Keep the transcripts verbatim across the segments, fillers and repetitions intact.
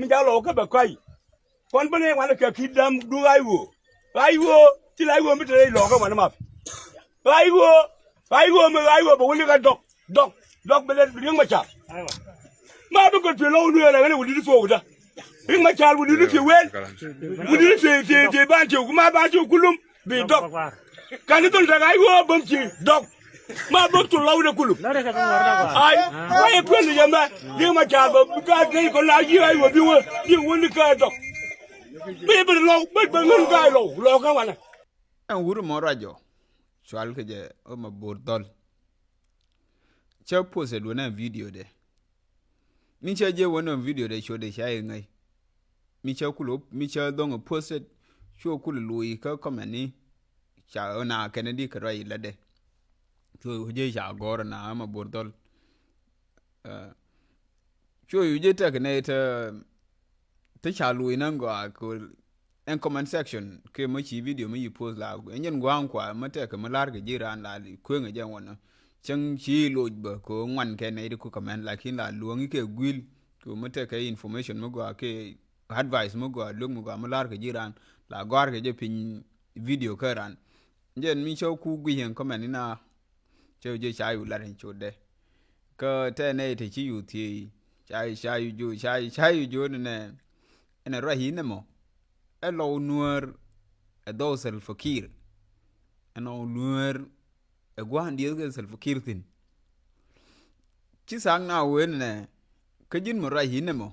Mi ca lɔk kä bɛ kɔc. Kɔn bä ni wan kɛ ki dam du ɣa̱c ɣöö. Ɣa̱c ɣöö ci la ɣöö mi te rɛy lɔk kä wan map. Ɣa̱c ɣöö, ɣa̱c ɣöö mi ɣa̱c ɣöö bɛ wä likä dɔk, dɔk, dɔk bɛ lɛ riŋ ma ca. Ma bi kɛ tuɛ lɔk nuɛ rɛ ɣän wä dit thuɔk da. Riŋ ma ca wä dit thuɛ wen. Wä dit thuɛ, thuɛ, thuɛ ban tiw, ma ban tiw kulum. Bi dɔk. Kan ni thol tak ay wä bäm ci dɔk. Ma bäm thol lɔw de kulum. Ay, wa ye kuɛn ni yɛmɛ. Liŋ ma ca bä bi ka gɛy kɔ la yi ay wä bi wä, bi wä ni ka dɔk. Bi bi lɔw, bi bi ŋun ka lɔw, lɔw ka wanɛ. Ɛn wur mɔ ruac jɔ. Cual kɛ jɛ ɔ ma bor dhɔl. Cä posted wä nɛ video de. Mi cä jɛ wä nɛ video de cuɔ de ca iŋäc. Mi cä kulɛ, mi cä dhɔŋ posted cuɔ kulɛ luui kä comment ni. Ca na kɛn di kɛ ruac ilat de. Cuɔ jɛ ca gɔr na ma bor dhɔl. Cuɔ yu jɛ tɛk nɛ tä, tä ca luui na gɔaa kɛ ɛn comment section kɛ mä ci video mä yi post la ɛn jɛn gua̱a̱ŋ kua mä tɛk kɛ mä la̱r kɛ ji̱ raan la kueŋ ɛ jɛn wänä. Cäŋ ci loc bä kɛ ŋuan kɛ nɛ di ku comment lakin la luɔ̱ŋ ikɛ guil kɛ mä tɛk kɛ information mä gɔaa kɛ advice mä gɔaa luek mä gɔaa mä la̱r kɛ ji̱ raan la gɔ̱a̱r kɛ jɛ piny video kä raan. Jɛn mi cä ku guic ɛn comment ina. Cɛ jɛ ca yu lat in cot dɛ. Kä tɛ nɛ te ci yu thiey ca, ca yu jo, ca, ca yu jo ni nɛ. Ɛn ruac inɛ mɔ ɛ lɔw nuäär ɛ dhɔw Salva Kiir. Ɛ nɔ nuäär ɛ gua̱a̱n dieth kɛ Salva Kiir thi̱n. Ci tha̱a̱ŋ na wen nɛ kä ji̱n mɔ ruac inɛ mɔ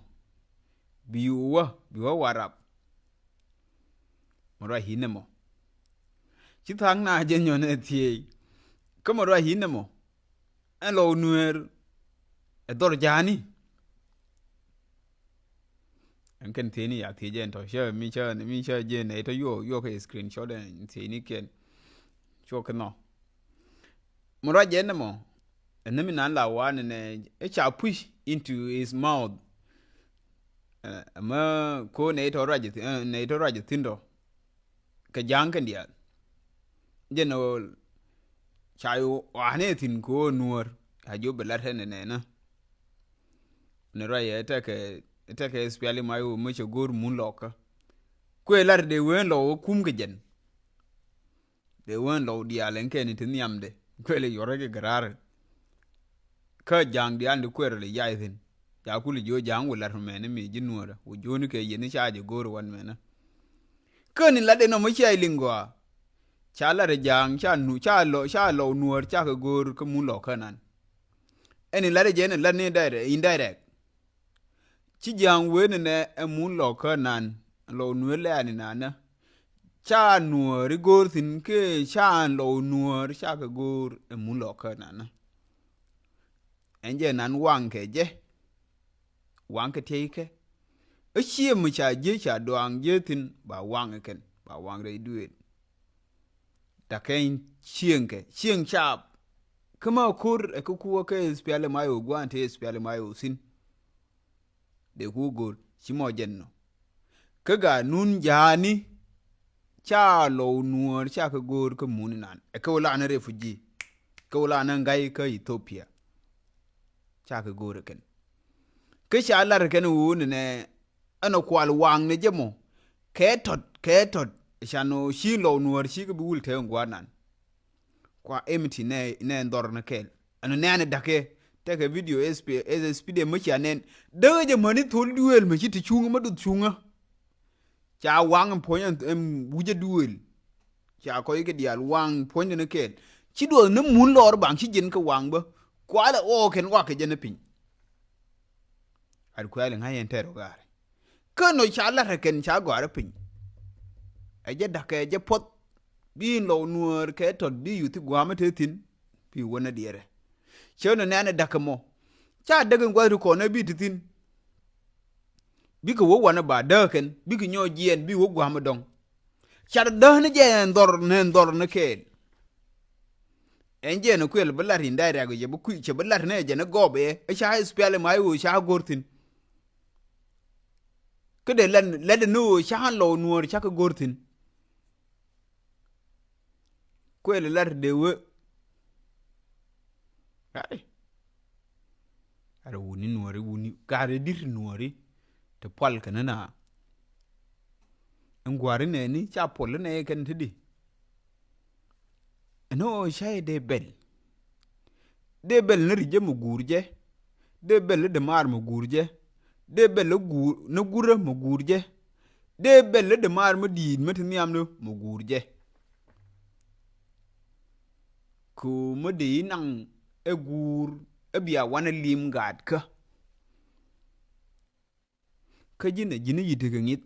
bi yu wä, bi wä warap. Mɔ ruac inɛ mɔ ci tha̱a̱ŋ na jɛ nyɔn ɛ thiey. Kä mɔ ruac inɛ mɔ ɛn lɔw nueer ɛ dhɔr ja̱a̱ni. Ɛn kɛn thieyni ya thiec ɛn tɔ cä mi cä, mi cä jɛ nɛ tɔ yuɔ, yuɔ kɛ screenshot ɛn thieyni kɛn. Cuɔ kɛ nɔ mɔ ruac ɛn mɔ ɛn mi nan la wan nɛ ɛ ca push into his mouth. Ɛmɛ ko nɛ tɔ ruac, nɛ tɔ ruac thi̱n tɔ. Kɛ ja̱a̱ŋ kɛn diaal. Jɛn ɣöö ca yu ɣa̱a̱n ɛ thi̱n kɛ ɣöö nuäär a ji̱ wä bi lat tɛn ɛ nɛnä. Ni ruac ɛ tɛkɛ, ɛ tɛkɛ SPLM-IO mi cɛ go̱o̱r mun lɔkä. Kuëë lat dee wee lɔw ɛ kum kɛ jɛn. Dee wee lɔw diaal ɛn kɛn ti nhiamdɛ kuëë lɛ yuɔrɛ kɛ gɛ raar. Kä ja̱a̱ŋ diaal di kuɛɛr lɛ yac thi̱n. Ca kulɛ jiö ja̱a̱ŋ wä lat mɛnä mi ji̱ nuäärä wä jiöni kɛ yɛn ca jɛ go̱o̱r wan mɛnä. Kä ni lat ɛn ɔmɔ cia liŋ gɔaa. Ca lat ɛ ja̱a̱ŋ ca nu, ca lɔ, ca lɔw nuäär ca kɛ go̱o̱r kä mun lɔkä nan. Ɛn ni lat ɛ jɛ ɛn lat ni indirect, indirect. Ci ja̱a̱ŋ wen ɛnɛ ɛ mun lɔkä nan lɔw nuäär lɛ ani nanä. Ca nuäär i̱ go̱o̱r thi̱n kɛ ca lɔw nuäär ca kɛ go̱o̱r ɛ mun lɔkä nanä. Ɛn jɛ nan waŋ kɛ jɛ. Waŋ kɛ tiey kɛ. Ɛ ciɛ mi ca jiec ca duaŋ jiec thi̱n ba waŋ ɛ kɛn ba waŋ rɛy duëël. Dakɛ in cieŋ kɛ cieŋ caap. Kä ma ko̱r ɛ kä kuwä kä SPLM-IO gua̱a̱n te SPLM-IO thi̱n. Dee ku go̱o̱r ci mɔ jɛn nɔ. Kä gaa nun ja̱a̱ni ca lɔw nuäär ca kɛ go̱o̱r kä mun inan ɛ kä wä lanä refugee. Kä wä lanä ŋa̱c kä Ethiopia. Ca kɛ go̱o̱r ɛ kɛn. Kä ca lar ɛ kɛn wuni nɛ ɛn ɔ kual waŋ ni jɛ mɔ. Kɛ tɔt, kɛ tɔt. Can ɔ ci lɔw nuäär ci kɛ bi wul te ɛn gua̱a̱r nan. Kua empty nɛ, nɛ dhɔr ni kɛɛl. Ɛn nɛɛni da̱kɛ. Tɛkɛ video S P, S P D mi cia nɛn. Däkɛ jɛ mäni thol duëël mi ci ti cuŋä mi duth cuŋä. Ca waŋ ɛn puɔ̱ny ɛn, ɛn wujä duëël. Ca kɔc kɛ diaal waŋ puɔ̱ny kɛ ni kɛɛl. Ci duɔth ni mun lɔɔr baŋ ci jiɛn kɛ waŋ bä. Kualɛ ɣɔɔ kɛn wakɛ jɛ ni piny. At kuɛɛl iŋa̱c yɛn tɛɛr ɔ gaari. Kä nɔ ca lat ɛ kɛn ca gɔaarä piny. Ɛ jɛ da̱kɛ ɛ jɛ puɔth. Bi in lɔw nuäär kɛ tɔt bi yuth ti gua̱a̱mä te thi̱n. Bi wänä diɛɛrɛ. Cä nɔ nɛɛnɛ da̱kɛ mɔ. Ca däk in gua̱th ti kɔn ɛ bi ti thi̱n. Bikɛ wä wanɛ ba dääk kɛn bikɛ nyɔɔc jiɛɛn bi wä gua̱a̱mä dɔ̱ŋ. Car dääk ni jɛ ɛn dhɔr ni ɛn dhɔr ni kɛɛl. Ɛn jɛ ni kuël bi lat in da̱a̱ rɛk cɛ bi kui̱ cɛ bi lat ni ɛ jɛ ni gɔɔp ɛ ɛ ca SPLM-IO ca go̱r thi̱n. Kä dee lat, lat ni ɣöö ca lɔw nuäär ca kɛ go̱r thi̱n. Kuël lat dee wee. Ai. Ar wuni nuɔri wuni gari dir nuɔri. Ti pual kɛn na. Ɛn gua̱ri nɛni ca puɔl nɛ kɛn ti di. Ɛn ɣöö cä yɛ dee bɛl. Dee bɛl ni ri̱cä mi guur jɛ. Dee bɛl ni dämaar mi guur jɛ. Dee bɛl ni guur, ni gurä mi guur jɛ. Dee bɛl ni dämaar mi di̱i̱t mi ti nhiamdä mi guur jɛ. Ku mi dee i̱ naŋ ɛ guur ɛ bia wanɛ lim gaatkä. Kä ji̱n ɛ ji̱n i̱ yi tekɛ ŋi̱th,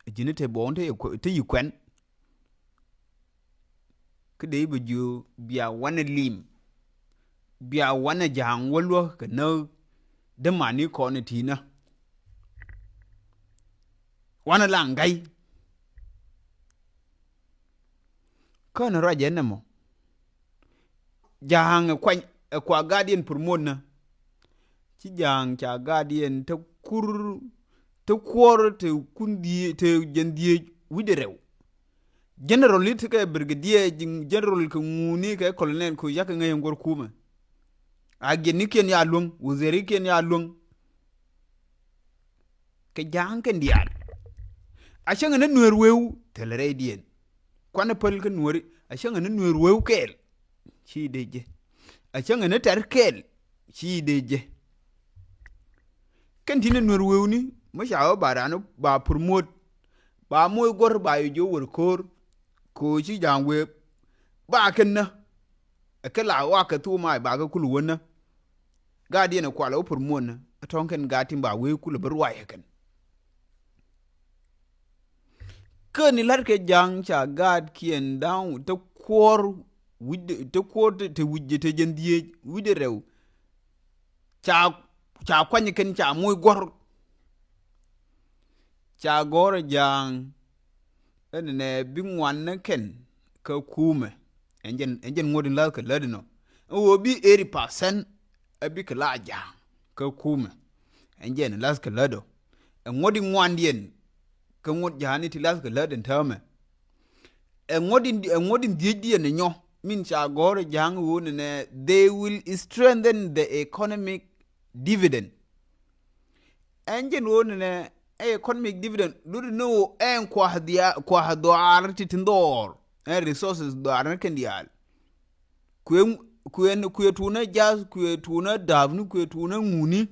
ɛ ji̱n i̱ te buɔ̱ɔ̱ŋ te yi kuɛ-, te yi kuɛn. Kä dee i̱ bɛ jiö bia wanɛ lim, bia wanɛ ja̱a̱ŋ wä luäk kɛ näk dämani kɔn ɛ ti̱i̱nä. Wanɛ la ŋa̱c. Känɛ ruac ɛn ɛmɔ. Ja̱a̱ŋ ɛ kuany ɛ kua gaat yɛn promote nä. Ci ja̱a̱ŋ ca gaat yɛn te kur, te kuɔr, te kun dhieec, te jɛn dhieec wi̱cdɛ rɛw. General ni tekɛ brigadier, ji̱ general kɛ ŋuni kɛ colonel ku yakɛ ŋäc ɛn guɔ̱r kumɛ. A giɛn ni kiɛn ya luäŋ, wuzeri kiɛn ya luäŋ. Kɛ ja̱a̱ŋ kɛn diaal. A cäŋɛ ni nueer weu thilɛ rɛydiɛn. Kuanɛ päl kä nueeri a cäŋɛ ni nueer weu kɛɛl. Ci dee jɛ. A cäŋɛ ni tɛr kɛɛl. Ci dee jɛ. Kɛn ti ni nueer weuni mi ca wä ba raan ba promote. Ba moc guɔ̱r ba yɛ jiö wär ko̱o̱r. Ko̱o̱r ci ja̱a̱ŋ wee ba kɛn nä. Ɛ kɛ la wakɛ thuk mac ba kɛ kul wä nä. Gaat yɛn ɛ kual ɛ wä promote nä ɛ tɔ̱ŋ kɛn gaat tin ba wee kul ɛ bi ruac ɛ kɛn. Kä ni la̱tkɛ ja̱a̱ŋ ca gaatkiɛn da̱ŋ te kuɔr wi̱cdɛ, te kuɔr te, te wi̱cdɛ te jɛn dhieec wi̱cdɛ rɛw. Ca, ca kuany kɛn ca moc guɔ̱r. Ca gɔ̱r ja̱a̱ŋ ɛn nɛ bi ŋuan ni kɛn kä kumɛ. Ɛn jɛn, ɛn jɛn ŋuɔ̱t in la̱th kɛ lät inɔ. Ɛn ɣöö bi eighty percent ɛ bikɛ la ja̱a̱ŋ kä kumɛ. Ɛn jɛn la̱th kɛ lät ɔ. Ɛ ŋuɔ̱t in ŋuandiɛn kä ŋuɔ̱t ja̱a̱ni ti la̱th kɛ lät in täämɛ. Ɛ ŋuɔ̱t in, ɛ ŋuɔ̱t in dhiecdiɛn inyɔ min ca gɔ̱r ja̱a̱ŋ ɣöö nɛnɛ they will strengthen the economic dividend. Ɛn jɛn ɣöö nɛnɛ ɛ economic dividend luri ni ɣöö ɛn kua̱ dhia-, kua̱ dhɔaar ti tin dhɔɔr ɛn resources dhɔaar ni kɛn diaal. Kuɛ, kuɛ, kuɛ tuunä jath, kuɛ tuunä da̱a̱pni, kuɛ tuunä ŋuni.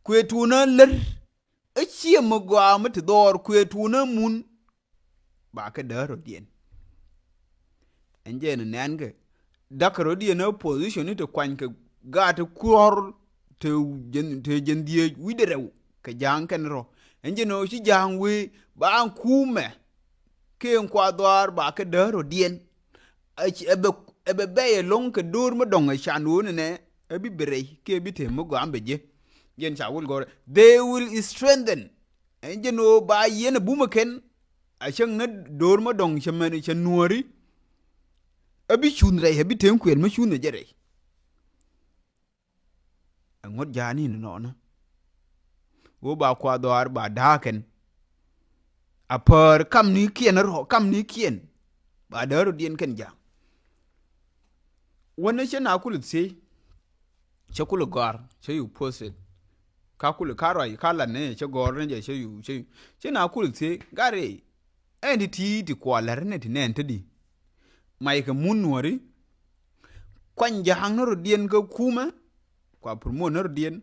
Kuɛ tuunä lär. Ɛ ciɛ mi gɔaa mi ti dhɔɔr kuɛ tuunä mun. Ba kɛ däär rɔ̱diɛn. Ɛn jɛ ni nɛɛn kɛ. Da̱k rɔ̱diɛn ɛ position ni ti kuany kɛ gaat ti kuɔr ti jɛn, ti jɛn dhieec wi̱cdɛ rɛw kɛ ja̱a̱ŋ kɛn rɔ. Ɛn jɛ ni ɣöö ci ja̱a̱ŋ wee ba kumɛ. Kɛ ɛn kua dhɔaar ba kɛ däär rɔ̱diɛn. Ɛ ci, ɛ bɛ, ɛ bɛ bɛy ɛlɔ̱ŋ kɛ do̱r mi dɔ̱ŋ ɛ can ɣöö nɛnɛ ɛ bi bi rɛy kɛ bi te mi gɔaa bɛ jɛ. Jɛn ca wul gɔ̱rɛ. They will strengthen. Ɛn jɛn ɣöö ba yɛn ɛ bumɛ kɛn. A cäŋ ni do̱r mi dɔ̱ŋ cɛ mɛn cɛ nuääri. Ɛ bi cunh rɛy, ɛ bi teŋ kuɛl mi cunh ɛ jɛ rɛy. Ɛ ŋuɔ̱t ja̱a̱ni ni nɔɔnä. Ɣöö ba kua dhɔaar ba da̱a̱kɛn. A päär kamnikiɛn rɔ, kamnikiɛn. Ba däär rɔ̱diɛn kɛn ja̱a̱ŋ. Wänä cä na kul thiec. Cä kul gɔ̱a̱r, cä yu posted. Ka kul ka ruac, ka lat ni cä gɔ̱a̱r ni jɛ cä yu, cä yu. Cä na kul thiec, gat rɛy. Ɛn ti ti ti kua lär ni ti nɛn te di. Mac kɛ mun nuɔ̱ri. Kuany ja̱a̱ŋ ni rɔ̱diɛn kä kumɛ. Kua promote ni rɔ̱diɛn.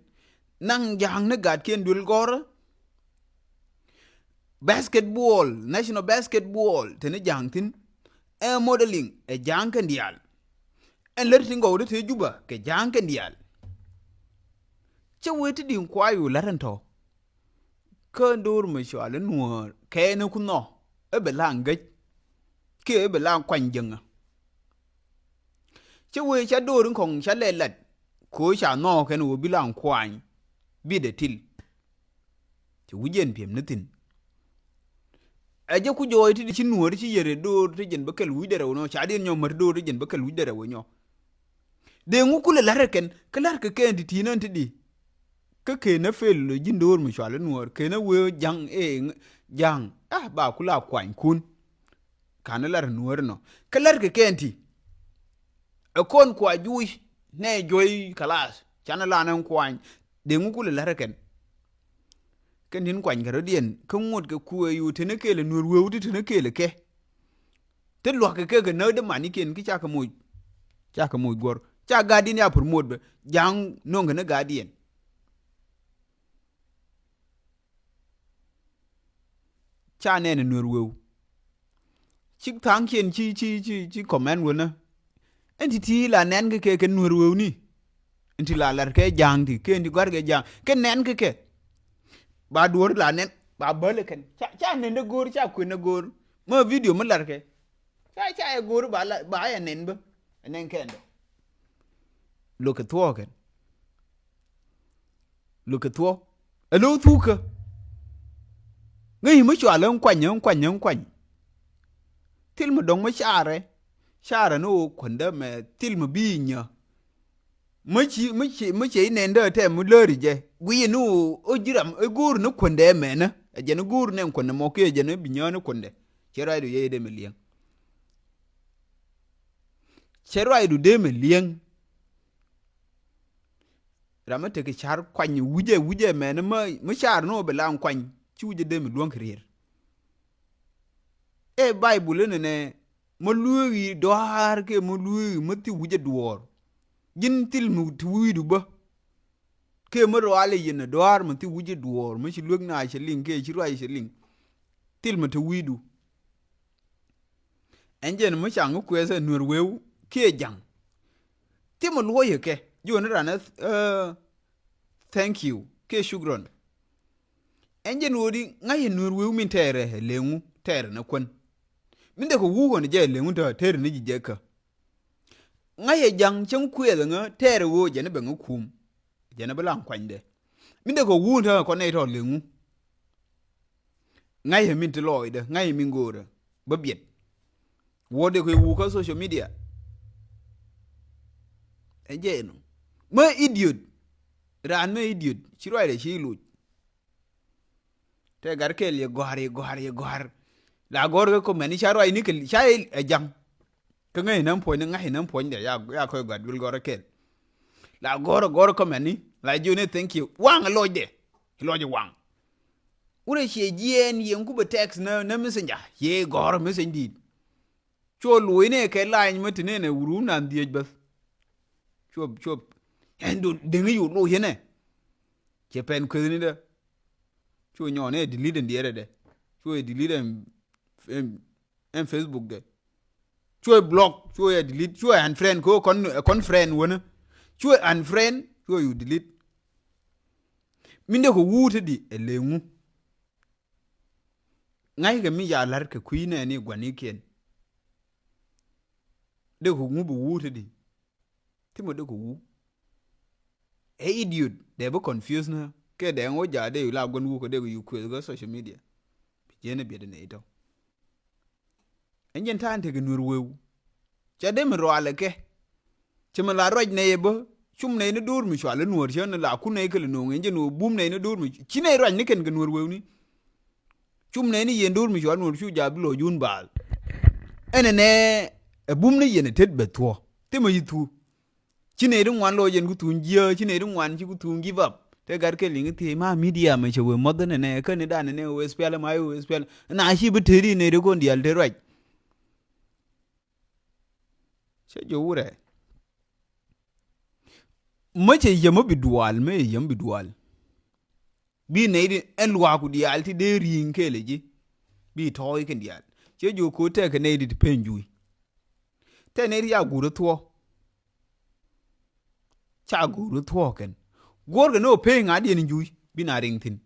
Naŋ ja̱a̱ŋ ni gatkiɛn duël gɔ̱rä. Basketball, national basketball, te ni ja̱a̱ŋ thi̱n. Ɛ modeling, ɛ ja̱a̱ŋ kɛn diaal. Ɛn lär ti gɔw ti te Juba, kɛ ja̱a̱ŋ kɛn diaal. Cä wee ti di̱i̱ŋ kua yu lär ɛn tɔ̱. Kä do̱r mi cɔal i̱ nuäär kɛɛni ku nhɔ ɛ bɛ la ŋäc. Kiɛ ɛ bɛ la kuany jäŋä. Cä wee ca do̱r in kɔŋ ca lɛ lat. Ko̱ ca nhɔɔk kɛn ɣöö bi la kuany. Bi dɛ til. Cɛ wi̱c yɛn piɛm ni thi̱n. Ɛ jɛ ku jɔɔc ti ci nuäär ci yɛr ɛ do̱r ti jɛn bä kɛl wi̱cdɛ rɛw nɔ ca diɛn nyɔ mär do̱r ti jɛn bä kɛl wi̱cdɛ rɛw ɛ nyɔ. Dee ŋu kulɛ la̱r ɛ kɛn kä la̱r kɛ kɛn ti ti̱i̱n ɛn ti di. Kä kenä fel ji̱n do̱r mi cual i̱ nuɔɔr kenä wee ja̱ŋ ëë ja̱ŋ. Ah, ba ku la kuanykun. Ka̱n i̱ la̱r nuɔɔr inɔ kä la̱r kɛ kɛn ti. Ɛ kɔn kua juuc nɛ juɔy kalath canɛ lan ɛn kuany. Dee ŋu kulɛ la̱r ɛ kɛn. Kɛn tin kuany kɛ rɔ̱diɛn kä ŋot kɛ kuëë yu teni kɛɛl ɛ nuɛr weu ti teni kɛɛl ɛ kɛ. Ti luak kɛ kɛ kɛ näk dämanikiɛn ki cakɛ moc. Cakɛ moc guɔ̱r ca gatdiɛn ya promote bä ja̱a̱ŋ nöŋ kɛ ni gatdiɛn. Ca nɛn ɛ nuɛr weu. Cik tha̱a̱ŋkiɛn ci ci ci ci comment wänä. Ɛn ti ti la nɛn kɛ kɛ kɛ nuɛr weu ni. Ɛn ti la lar kɛ ja̱a̱ŋ ti kɛ ɛn ti gua̱r kɛ ja̱a̱ŋ kɛ nɛn kɛ kɛ. Ba duɔ̱ɔ̱r la nɛn ba bäl ɛ kɛn ca ca nɛn dɛ go̱o̱r ca kuën dɛ go̱o̱r. Mä video mä lar kɛ ca ca ɛ go̱o̱r ba la ba ɛ nɛn bä. Ɛ nɛn kɛn dɛ. Lo̱k kɛ thuɔ̱ɔ̱kɛn. Lo̱k kɛ thuɔ̱k ɛ lo̱k thukä. Ŋäc mi cual ɛn kuany ɛn kuany ɛn kuany. Thil mi dɔ̱ŋ mi carɛ carɛ ni ɣöö kuändä mɛ thil mi bi nyä. Mi ci mi ci mi ci inɛn dee tɛm mi läri jɛ guiyɛ ni ɣöö ɣä ji̱ ram ɛ go̱o̱r ni kuändɛ mɛnä. Ɛ jɛn go̱o̱r ni ɛn kuändɛ mɔ kiɛ jɛn bi nyä ni kuändɛ. Cɛ ruacdu yɛ dee mi liɛŋ. Cɛ ruacdu dee mi liɛŋ. Ram mi tekɛ car kuany wi̱cɛ wi̱cɛ mɛn mi car ni wä bɛ la kuany ci wi̱cɛ dee mi luäŋ kɛ rier. Ɛ Baibul inɛ nɛ mi lueeŋ i̱ dɔaar kɛ mi lueeŋ i̱ mi thi wi̱cɛ duɔɔr. Ji̱n thil mi ti wi̱i̱du bä kɛ mi rual i̱ yɛn ɛ dɔaar mi thi wi̱cɛ duɔɔr mi ci luek na cɛ liŋ kɛ ci ruac cɛ liŋ. Thil mi ti wi̱i̱du. Ɛn jɛn mi caŋ kuɛth ɛ nuɛr weu kiɛ jaŋ. Thimɛ luɔyɛ kɛ jiɔni ran ɛ thank you kiɛ shukran. Ɛn jɛn ɣöödi ŋa̱cɛ nuɛr weu min tɛɛrɛ ɛ leŋu tɛɛrɛ ni kuän. Min dee kɛ wuu kɔn jɛ ɛ leŋu tɛɛrɛ ni ji̱ jɛ kä. Ŋa̱cɛ ja̱ŋ cäŋ kuɛth ŋä tɛɛr ɛ ɣöö jɛn ɛ bɛ ŋä kuum. Jɛn ɛ bi laŋ kuanydɛ. Min dee kɛ wun tääŋɛ kɔn nɛy tɔ̱ leŋu. Ŋa̱cɛ min ti lɔɔcdä ŋa̱cɛ min go̱o̱rä bä biɛt. Wuɔ̱t dee kɛ wuu kä social media. Ɛ jɛ ɛnɔ mä idiot. Raan mä idiot ci ruacdɛ ci loc. Tɛ gat kɛl yɛ gɔ̱a̱r yɛ gɔ̱a̱r yɛ gɔ̱a̱r. La gɔ̱r kɛ kɔmɛn i̱ ca ruac ni kɛ ca i̱ ɛ ja̱ŋ. Kä ŋäc inäm puɔ̱ny ni ŋa̱c inäm puɔ̱ny dɛ ya ya kɔc gat duel gɔ̱r kɛl. La gɔ̱r gɔ̱r kɔmɛn i̱ la jiön i̱ thank you waŋ lɔcdɛ. Lɔc waŋ. Wurɛ ciɛ jiɛɛn yɛn ku bɛ text nä nä messenger ciɛ gɔ̱r message dit. Cuɔ luɔ̱c ni kɛ lany mi ti ni nɛ wuru nan dhiec bäth. Cuɔ cuɔ ɛn dun deŋi yu luɔ̱c yɛnɛ. Ciɛ pɛn kuethni dä. Cuɔ nyɔɔn ɛ delete ɛn diɛɛrɛ dɛ. Cuɔ ɛ delete ɛn ɛn ɛn Facebook dɛ. Cuɔ ɛ block cuɔ ɛ delete cuɔ ɛ unfriend kɛ kɔn ɛ kɔn friend wänä. Cuɔ ɛ unfriend cuɔ yu delete. Min dee kɛ wuut ti di ɛ leŋu. Ŋa̱ckɛ mi ca la̱r kɛ kui̱ nɛɛni gua̱nikiɛn. Dee kɛ ŋup ɛ wuu te di. Thimɔ dee kɛ wuu. Ɛ idiot dee bi confuse ni kɛ dee ŋup jaat dee la gua̱n wuu kɛ dee kɛ yuk kuëth kɛ social media. Bi jiɛn ɛ biɛt ɛ nɛy tɔ. Ɛn jɛn ta̱a̱n tekɛ nuɛr weu. Ca dee mi rualɛ kɛ. Cɛ mi la ruac nɛy ɛ bä cum nɛy ni do̱r mi cual i̱ nuɔ̱ɔ̱r cä ni la kun nɛy kɛ lɛ no̱o̱ŋ ɛn jɛn wä bum nɛy ni do̱r mi ci nɛy ruac ni kɛn kɛ nuɔ̱ɔ̱r wewni. Cum nɛy ni yɛn do̱r mi cual nuɔ̱ɔ̱r cu jaat bi lɔc wun baal. Ɛn ɛ nɛ ɛ bum ni yɛn ɛ tet bɛ thuɔ̱ɔ̱ thimɛ yi thu. Ci nɛy ti ŋuan lɔc yɛn ku thuŋ jiääk ci nɛy ti ŋuan ci ku thuŋ give up. Te gat kɛ liŋ thiec ma media mɛ cɛ wee mɔth ɛn ɛ nɛ kä ni dan ɛ nɛ wee spial ma wee spial na ci bi teri nɛy ti kon diaal te ruac. Cɛ jɛ wurɛ. Mä cɛ yäm bi dual mä cɛ yäm bi dual. Bi nɛy di ɛn luaaku diaal ti dee ri̱i̱ŋ kɛɛl ɛ ji̱. Bi tɔɔc kɛn diaal cɛ jɛ ko̱ tɛk kɛ nɛy di ti pen juuc. Tɛ nɛy di ca guur ɛ thuɔ̱k. Ca guur ɛ thuɔ̱k kɛn guɔ̱rkɛ ni ɔ peny ŋa̱diɛn juuc bi na riŋ thi̱n.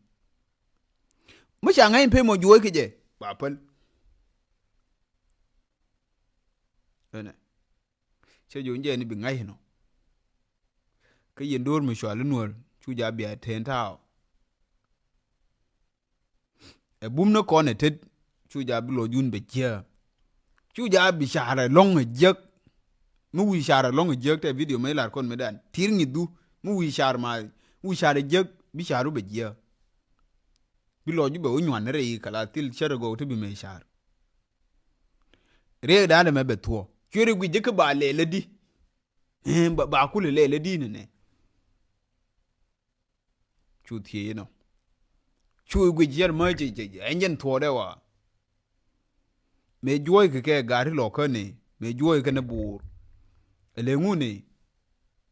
Mä ca ŋäc peny mɔ juɔc kɛ jɛ ba päl. Ɛnɛ. Cɛ jɔ̱ɔ̱n jɛ ni bi ŋa̱c inɔ. Kä yɛn do̱r mi cual inuɔ̱r cu ja bia ten ta̱a̱. Ɛ bum ni kɔn ɛ tet cu ja bi lɔc yun bɛ jiääk. Cu ja bi carɛ lɔ̱ŋ ɛ jiäk. Mi wi̱i̱ carɛ lɔ̱ŋ ɛ jiäk tɛ video mi lar kɔn mi dan tir ŋi̱thdu mi wi̱i̱ car ma wi̱i̱ carɛ jiäk bi caru bɛ jiääk. Bi lɔc ju bɛ wä nyuan rɛy kɛ la thil cärɛ gɔw ti bi mɛ car. Riɛk dan ɛmɛ bɛ thuɔ̱k cuɛ ri guic jɛ kä ba lɛl adi. Ba kulɛ lɛl adi nɛ nɛ. Cu thiec inɔ. Cu guic yɛr mä cɛ, cɛ, cɛ, ɛn jɛn thuɔɔdɛ wa. Mëë juɔ̱ɔ̱c kɛ kɛ ga̱a̱t ti lɔkä ni, mëë juɔ̱ɔ̱c kɛ ni buur. Ɛ lɛ ŋun ni.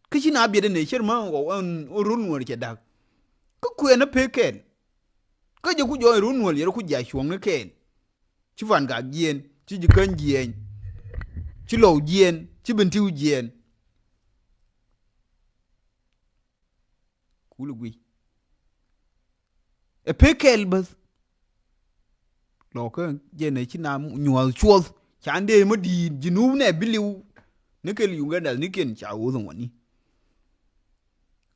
Kä ci na biɛt ni cär mä ɣɔw ɛn run nuɔr cɛ da̱k. Kä kuɛn ni pek kɛɛl. Kä jɛ ku jɔɔc run nuɔr yɛr ku jia cuɔ̱ŋ ni kɛɛl. Ci Pan Gak jiɛn, ci Jikäny jiɛn, ci Lɔw jiɛn, ci Bentiu jiɛn. Kul guic. Ɛ pek kɛl bäth. Lɔkä jɛn ɛ ci na nyuɔth cuɔth. Can dee mä di̱i̱t Jinub nɛ bi liw. Ni kɛl Uganda ni kɛn ca woth ŋuani.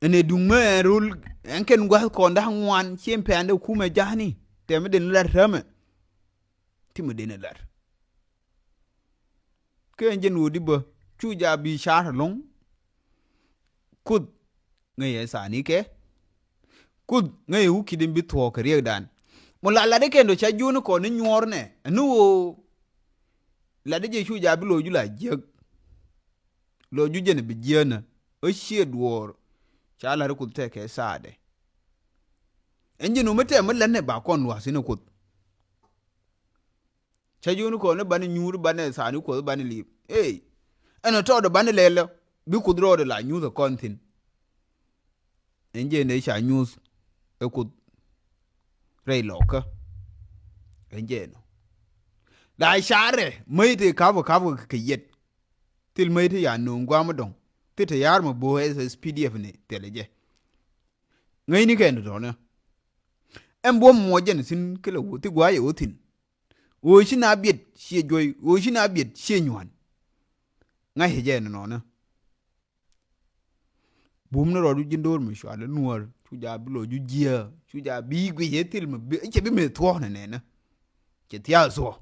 Ɛn ɛ duŋ mä ɛn rul ɛn kɛn gua̱th kɔn da̱k ŋuan cien pɛn dee kumɛ ja̱a̱ni. Tɛmɛ den lat täämɛ. Ti mi den ɛ lat. Kä ɛn jɛn ɣöö di bä cu jaa bi ca̱r ɛlɔ̱ŋ. Kuoth ŋäc ɛ thaani kɛ. Kuoth ŋäc ɛ wukit in bi thuɔ̱ɔ̱k kɛ riɛkdan. Mɔ la lat ikɛn dɔ ca jiöni kɔn ni nyuɔ̱ɔ̱r nɛ ɛn ni ɣöö lat ijɛ cu jaa bi lo̱c ju la jiäk. Lo̱c ju jɛn ɛ bi jiäänä ɛ ciɛ duɔ̱ɔ̱r. Ca lat ikuoth tɛkɛ thaadɛ. Ɛn jɛn ɣöö mi tɛm mi lät nɛ ba kɔn lua̱th in ikuoth. Ca jiöni kɔn ni banɛ nyuur banɛ thaani kuɔth banɛ liip. Ey. Ɛn ɛ tɔɔdɛ banɛ lɛlɛ bi kuoth rɔɔdɛ la nyuuth ɛ kɔn thi̱n. Ɛn jɛ nɛ ca nyuuth ɛ kuoth rɛy lɔkä. Ɛn jɛ nɔ la carɛ mäc te kap ɛ kap ɛ kɛ yɛt. Thil mäc te ya no̱o̱ŋ guam ɛ dɔ̱ŋ. Thil te ya̱r mɛ bo̱o̱ S S P D F ni thilɛ jɛ. Ŋäcni kɛn tɔ̱tɔ̱nɛ. Ɛn buɔ̱m muɔc jɛn thi̱n kilɛ wä thi gua̱a̱c ɛ wä thi̱n. Ɣöö ci na biɛt ciɛ juɔy, ɣöö ci na biɛt ciɛ nyuan. Ŋa̱c jɛ nɔnɔnä. Bum ni rɔɔdu ji̱n do̱r mi cual nuɔr cu ja bi lo̱c ju jiääk cu ja bi guic ɛ thil mi bi cɛ bi mi thuɔ̱k nɛ nɛnä. Cɛ thia̱a̱k thuɔ̱k.